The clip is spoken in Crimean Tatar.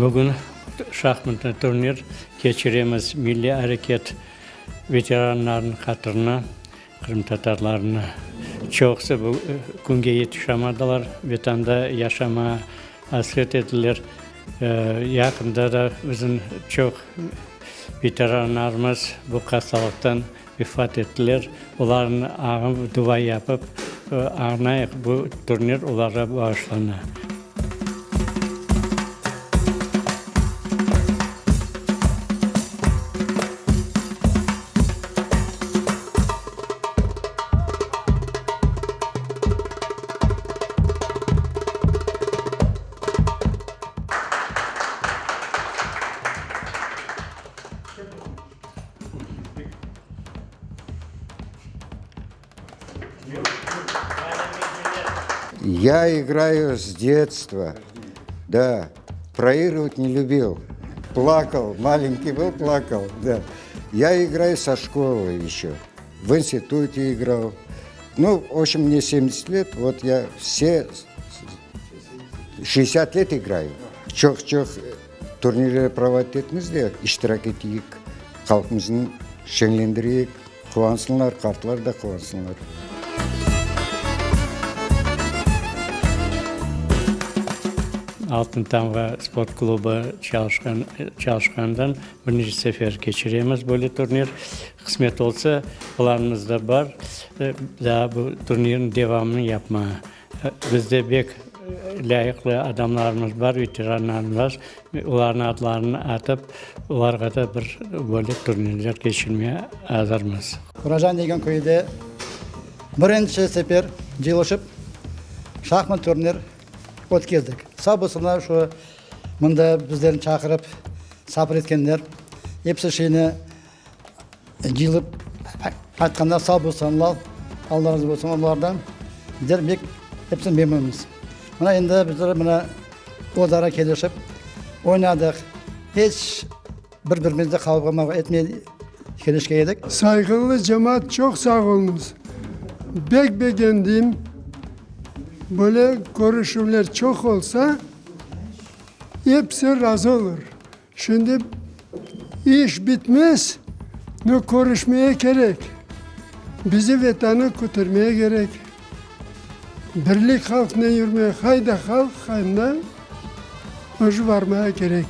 Bugün şahmatlı turnir keçiremiz milliy areket veteranlarınıñ hatırına, qırımtatarlarnı. Çoqusı bu künge yetişamadılar, Vetanda yaşamağa asret ediler. Yaqında da bizim çoq veteranlarımız bu hastalıqtan vefat ettiler. Olarnı añıp, dua yapıp, añayıq, bu turnir olarğa bağışlana. Я играю с детства. Да, проигрывать не любил. Плакал, маленький был, плакал, да. Я играю со школы еще. В институте играл. Ну, в общем, мне 70 лет, вот я все 60 лет играю. Çoq-çoq turnirler проводить etmiz de, iştirak eteyik, halqımıznı şeñlendireyik, quvansınlar, qartlar da quvansınlar. Altın Tamğa sport klubı çalışqan çalışqandan birinci sefer keçiremiz böyle turnir. Qısmet olsa, planımızda bar, daa bu turnirniñ devamını yapmağa. Bizde bek lâyıqlı adamlarımız bar, veteranlarımız bar, olarnıñ adlarını atıp, olarğa da bir böyle turnirler keçirmege azırmız. Quracan degen köyde birinci sefer cıyılışıp şahmat turnir ötkezdik. Sağ bolsunlar şu mında bizlerni çaqırıp sabır etkenler, episi şeyni Cıyılıp qaytqanda sağ bolsunlar, Alla razı bolsun olardan. Bizler bek episi memnunmız. Mına endi bizler mına özara kelişip oynadıq. Hiç bir-birimizde qavğa-mavğa etmey kelişken edik. Sayğılı cemaat çoq sağ oluñız. Bek begendim. Böyle körüşüvler çoq olsa, episi razı olur. Şimdi iş bitmez, no körüşmeye kerek. Bizi Vetanı kötermeye kerek. Birlik halqnen yürmeye, qayda halq, anda özü barmaya kerek.